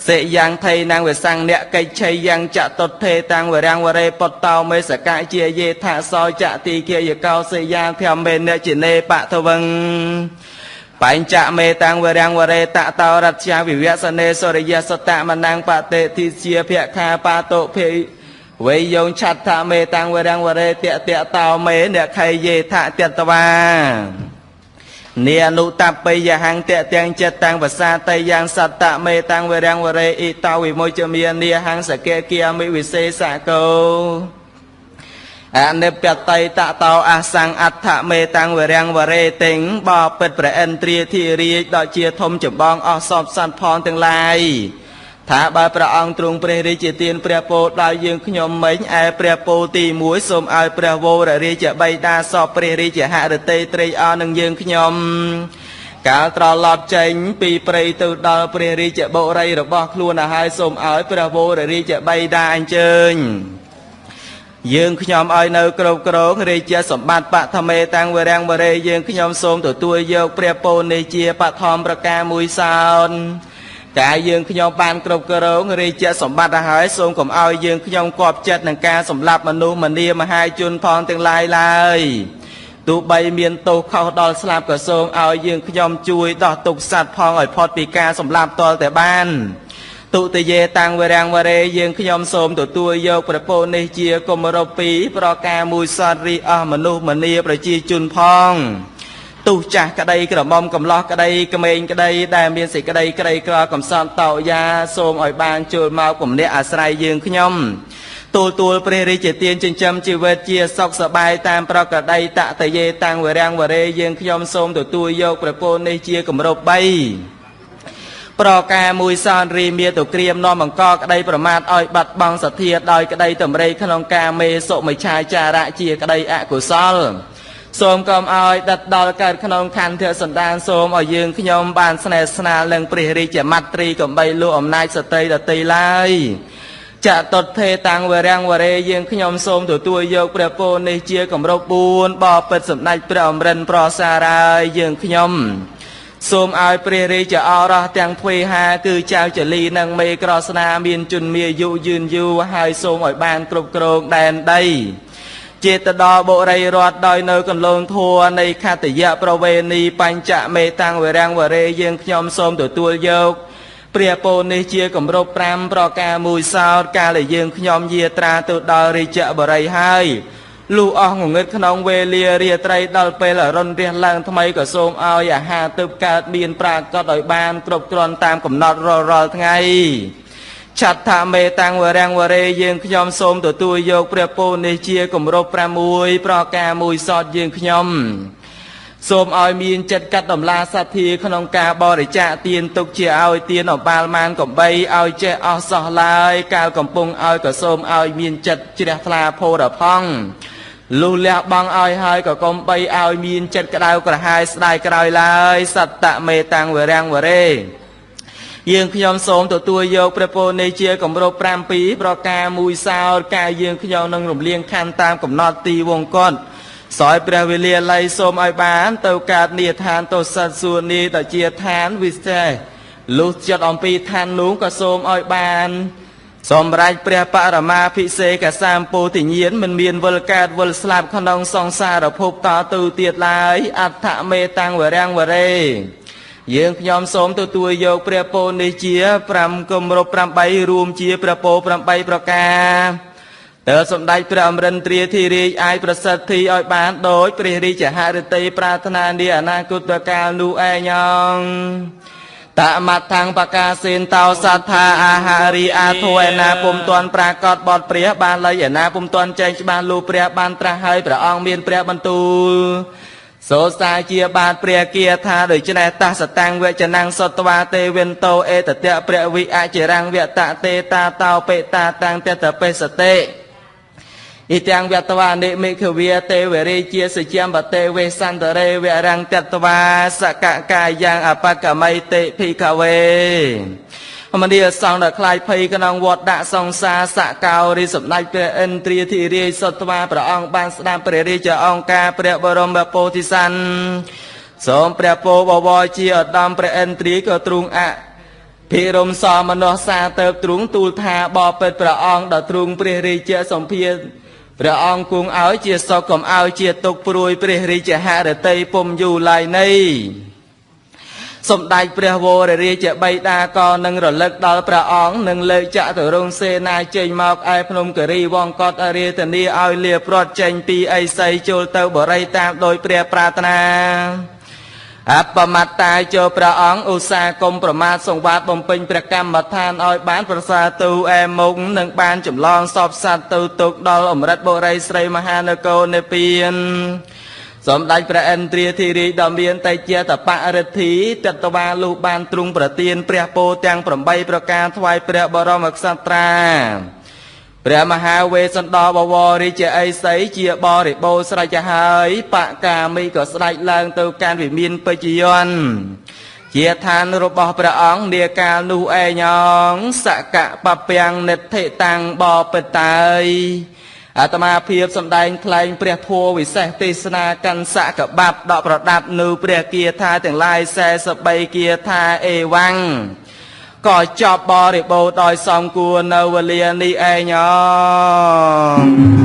សិយ៉ាងថៃនងវិសੰអ្នកកិច្ឆយ៉ាងចតុថេតាំងវរាំងវរេបតោមេសកៈជាយេថសោចតិគាយកោសិយ៉ាងធម្មេនជានេបតវឹងបញ្ចមេតាំងវរាំងវរេតតោរត្យាវិវសនេសុរិយសតមនងបតិទិជាភខាបាតុភេវេយងឆដ្ឋមេតាំងវរាំងវរេតតតោមេអ្នកខៃយេថតតវានេអនុតបិយហੰតទាំងចិត្តតាំងវសាតយ៉ាងសត្តមេតាំងវរាំងវរេអ៊ីតោវិមុចមានេហੰសកេគាមិវិសេសកោអនិព្យតៃតតោអសੰអដ្ឋមេតាំងវរាំងវរេតិងបពិតព្រះឥន្ទ្រាធិរាជដ៏ជាធំចម្បងអស់សពសត្វផងទាំងឡាយថាបើព្រះអង្គទ្រង់ព្រះរាជាទានព្រះពោធដល់យើងខ្ញុំមិញឯព្រះពោទី1សូមឲ្យព្រះវររាជបិតាសពព្រះរាជហឫទ័យត្រេកអរនឹងយើងខ្ញុំកាលត្រឡប់ចេញពីព្រៃទៅដល់ព្រះរាជបុរីរបស់ខ្លួនទៅហើយសូមឲ្យព្រះវររាជបិតាអញ្ជើញយើងខ្ញុំឲ្យនៅគ្រប់គ្រងរាជាសម្បត្តិបឋមេតាំងវរាំងវរេយើងខ្ញុំសូមទទួលយកព្រះពោនេះជាបឋមប្រការមួយសោនតែយើងខ្ញុំបានគ្រប់គ្រងរាជាសម្បត្តិហើយសូមកុំឲ្យយើងខ្ញុំគប់ចិត្តនឹងការសម្លាប់មនុស្សម្នាមហាជនផងទាំងឡាយឡើយទោះបីមានទោសខុសដល់ស្លាប់ក៏សូមឲ្យយើងខ្ញុំជួយដោះទុក្ខសត្វផងឲ្យផុតពីការសម្លាប់ទាល់តែបានទុតិយេតាំងវរាំងវរេយើងខ្ញុំសូមទទួលយកព្រះពោនេះជាគម្រប់ពីរប្រការមួយសត្វរីអស់មនុស្សម្នាប្រជាជនផងទោះចាស់ក្តីក្រមុំកំឡោះក្តីក្មេងក្តីដែលមានសេចក្តីក្រីក្រកំសត់តោយាសូមឲ្យបានចូលមកពំនាក់អាស្រ័យយើងខ្ញុំទូលទួលព្រះរាជទានចិញ្ចឹមជីវិតជាសុខសប្បាយតាមប្រក្រតីតតយេតាំងវរាំងវរេយើងខ្ញុំសូមទទួលយកព្រះពោនេះជាគម្រប់3ប្រការមួយសនរីមាតុក្រៀមនាំបង្កក្តីប្រមាថឲ្យបាត់បង់សទ្ធាដោយក្តីតម្រេក្នុងការមេសុមិឆាចារៈជាក្តីអកុសលសូមកុំឲ្យដិតដល់កើតក្នុងខន្ធសន្តានសូមឲ្យយើងខ្ញុំបានស្នេហ៍ស្នាលនឹងព្រះរាជមត្រីកំបីលួអំណាចស្ត្រីដទៃឡើយចតុថេតាំងវរាំងវរេយើងខ្ញុំសូមទទួលយកព្រះពោនេះជាគម្រប់4បពិតសម្ដេចព្រះអមរិនប្រសារាយយើងខ្ញុំសូមឲ្យព្រះរាជអរោះទាំងទ្វេហាគឺចៅចលីនិងមេក្រស្នាមានជនមាយុយឺនយូរហើយសូមឲ្យបានគ្រប់គ្រងដែនដីចេតដល់បុរីរត់ដោយនៅកន្លងធัวនៃខតយៈប្រវេណីបញ្ចមេតាំងវរាំងវរេយើងខ្ញុំសូមទទួលយកព្រះពោនេះជាគម្រប់5ប្រការមួយសោតកាលដែលយើងខ្ញុំយាត្រាទៅដល់រាជបុរីហើយលុះអស់ងងឹតក្នុងវេលារាត្រីដល់ពេលអរុណរះឡើងថ្មីក៏សូមឲ្យអាហារទើបកើតមានប្រាកដឲ្យបានគ្រប់គ្រាន់តាមកំណត់រាល់ថ្ងៃឆដ្ឋមេតាំងវរាំងវរេយើងខ្ញុំសូមទទួលយកព្រះពោនេះជាគម្រប់6ប្រការមួយសតយើងខ្ញុំសូមឲ្យមានចិត្តកាត់តម្លាសទ្ធាក្នុងការបរិច្ចាគទានទុកជាឲ្យទានអបាលមានកំបីឲ្យចេះអស់សោះឡើយកាលកំពុងឲ្យក៏សូមឲ្យមានចិត្តជ្រះថ្លាផូរផង់លុះលះបង់ឲ្យហើយក៏កុំបីឲ្យមានចិត្តក្តៅក្រហាយស្ដាយក្រោយឡើយសត្តមេតាំងវរាំងវរេយើងខ្ញុំសូមទទួលយកព្រះពោនេះជាគម្រប់7ប្រការមួយសោតកាយយើងខ្ញុំនឹងរំលៀងខណ្ឌតាមកំណត់ទីវងកត់សោយព្រះវេលាល័យសូមឲ្យបានទៅកើតនិឋានទសត្វសួគ៌នេះដែលជាឋានវិសេសលុះចិត្តអំពីឋាននោះក៏សូមឲ្យបានសម្រេចព្រះបរមាភិសេកសម្ពោធិញ្ញាណមិនមានវិលកើតវិលស្លាប់ក្នុងសង្សារភពតទៅទៀតឡើយអដ្ឋមេតាំងវរាំងវរេយើងខ្ញុំសូមទទួលយកព្រះពោនេះជា5គម្រប់8រួមជាព្រះពោ8ប្រការ តើសម្ដេចព្រះអមរិន្ទ្រាធិរាជអាចប្រសិទ្ធិឲ្យបានដោយព្រះរាជហឫទ័យប្រាថ្នានាអនាគតកាលនោះឯងងតមដ្ឋੰបកាសេនតោសត្ថាអាហារីអាធុឯណាពុំទាន់ប្រាកដបត់ព្រះបានលៃឯណាពុំទាន់ចែងច្បាស់លុះព្រះបានត្រាស់ហើយព្រះអង្គមានព្រះបន្ទូលសូសាជាបាទព្រះគាថាដូច្នេះតសតាំងវចនំសត្វាទេវិន្តោអេតតៈព្រះវិអចិរੰវតតេតាតោបេតាតាំងតតបេសតិអ៊ីទាំងវតវានិមិខវាទេវរាជាសជាមបតេវេសន្តរេវរੰតតវាសកកាយ៉ាងអបកមីតិភិក្ខវេមនីសង្ឃដែលខ្លាយភ័យក្នុងវត្តដាក់សង្សារសកោរីសម្ដេចព្រះឥន្ទ្រាធិរាជសត្វាព្រះអង្គបានស្ដាប់ព្រះរាជអង្គការព្រះបរមពោធិសត្វសូមព្រះពោបវរជាឧត្តមព្រះឥន្ទ្រាក៏ទ្រង់អភិរមសមនស្សសាទៅទ្រង់ទូលថាបបិទ្ធព្រះអង្គដល់ទ្រង់ព្រះរាជាសម្ភារព្រះអង្គគង់ឲ្យជាសុខកុំឲ្យជាទុកព្រួយព្រះរាជហឫទ័យពុំយូរឡើយនៃសម្ដេចព្រះវររាជបិតាក៏នឹងរលឹកដល់ព្រះអង្គនឹងលើកចតុរងសេនាចេញមកឯភ្នំគិរីវងកតអរាធនាឲ្យលាព្រាត់ចេញពីអីសីចូលទៅបរិយតាមដោយព្រះប្រាថ្នាអបមត្តាចូលព្រះអង្គឧស្សាហ៍កុំប្រមាទសង្វាតបំពេញព្រះកម្មដ្ឋានឲ្យបានប្រសើរទូអែមុខនឹងបានចម្លងសពសត្វទៅទុកដល់អមរិតបុរីស្រីមហានគរនិព្វានសម្ដេចព្រះឥន្ទ្រាធិរាជដ៏មានតេជាតបរិទ្ធីតតវាលុះបានទ្រង់ប្រទានព្រះពោទាំង8ប្រការថ្វាយព្រះបរមក្សត្រាព្រះមហាវេស្សន្តរបវររាជាអីសីជាបរិបូរស្រេចហើយបកាមីក៏ស្ដេចឡើងទៅកាន់វិមានពេជ្ជយន្តជាឋានរបស់ព្រះអង្គនាកាលនោះឯងងសកបពាំងនិធិតាំងបបិតើយអាត្មាភាពសម្ដែងថ្លែងព្រះធម៌វិសេសទេសនាកាន់សកបាប់ដកប្រដាប់នៅព្រះគាថាទាំងឡាយ43គាថាអេវ៉ាំងក៏ចប់បរិបូរដោយសំគួរនៅវេលានេះឯង។